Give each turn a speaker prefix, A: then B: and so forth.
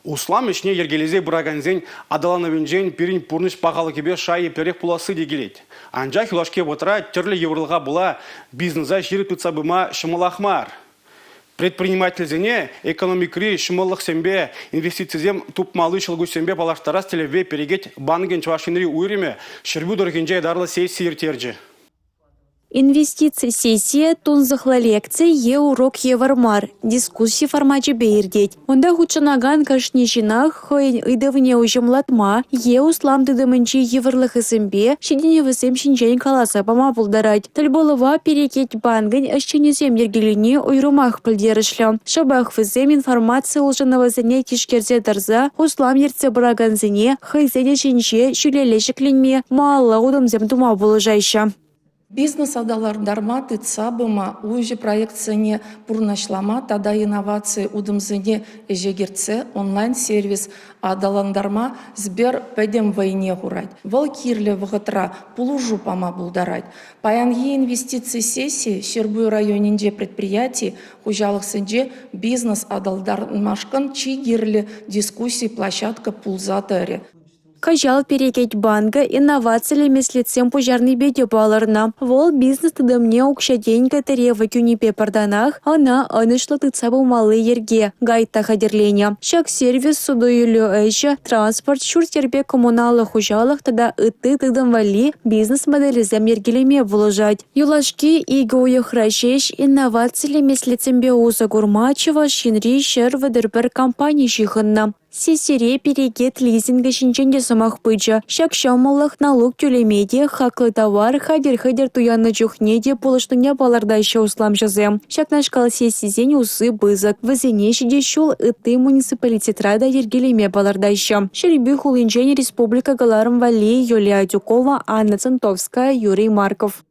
A: Услам ӗҫне йӗркелесе пыракансен аталанӑвӗнчен пирӗн пурнӑҫ пахалӑхӗпе шайӗ еплерех пуласси те килет. Анчах юлашки вӑхӑтра тӗрлӗ йывӑрлӑха пула бизнеса ҫирӗп тытса пыма ҫӑмӑлах мар. Предпринимательсене экономикӑри ҫӑмӑллӑхсемпе инвестицисем тупмалли ҫӑлкуҫсемпе паллаштарас тӗллевпе Перекет банкӗн Чӑваш Енри уйрӑмӗ Ҫӗрпӳ тӑрӑхӗнче ятарлӑ сесси ирттерчӗ.
B: Инвестици сессийӗ тунсӑхлӑ лекци е урок евӗр мар, дискусси формачӗпе иртет. Унта хутшӑнакан кашни ҫынах хӑйӗн ыйтӑвне уҫӑмлатма е услам тытӑмӗнчи йывӑрлӑхӗсемпе ҫитӗнӗвӗсем ҫинчен каласа пама пултарать. Тӗлпулӑва Перекет банкӗн ӗҫченӗсем йӗркелени уйрӑмах пӗлтерӗшлӗ. Шӑпах вӗсем информаци улшӑнӑвӗсене тишкерсе тӑрса услам ертсе пыракансене хӑйсен ӗҫӗнче ҫӳлелле ҫӗкленме, малалла утӑмсем тума пулӑшаҫҫӗ.
C: Бизнес аталантарма, тытса пыма, уҫӑ проектсене пурнӑҫлама тата инноваци утӑмсене ӗҫе кӗртсе онлайн-сервис аталантарма Сбер пӗтӗм вӑйне хурать. Вӑл кирлӗ вӑхӑтра пулӑшу пама пултарать. Паянхи инвестици сессийӗ Ҫӗрпӳ районӗнче предприяти, хуҫалӑхсенче бизнес аталантармашкӑн чи кирлӗ дискусси площадка пулса тӑрӗ.
B: Кӑҫал Перекет банкӗ инновациллӗ меслетсем пуҫарнипе те палӑрнӑ. Вӑл бизнес тытӑмне укҫа-тенкӗ тӗревӗ кӳнипе пӗр танах ӑна ӑнӑҫлӑ тытса пымалли йӗрке гайд та хатӗрленӗ. Ҫак сервис суту-илӳ ӗҫӗ, транспорт, ҫурт-йӗрпе коммуналлӑ хуҫалӑх тата ытти тытӑм валли бизнес моделӗсем йӗркелеме пулӑшать. Юлашки икӗ уйӑхра ҫеҫ инновациллӗ меслетсемпе усӑ курма Чӑваш Енри 131 компани ҫыхӑннӑ. Сессире перекет лизингӗ ҫинчен те сӑмах пычӗ. Ҫак ҫӑмӑллӑх налук тӳлеме те, хаклӑ тавар хатӗр-хӗтӗр туяннӑ чухне те пулӑшнине палӑртаҫҫӗ усламҫӑсем. Ҫакнашкал сессисен усси пысӑк. Вӗсене ҫитес ҫул ытти муниципалитетра та йӗркелеме палӑртаҫҫӗ. Ҫӗрпӳ хулинчен республика кӑларӑм валли Юлия Адюкова, Анна Центовская, Юрий Марков.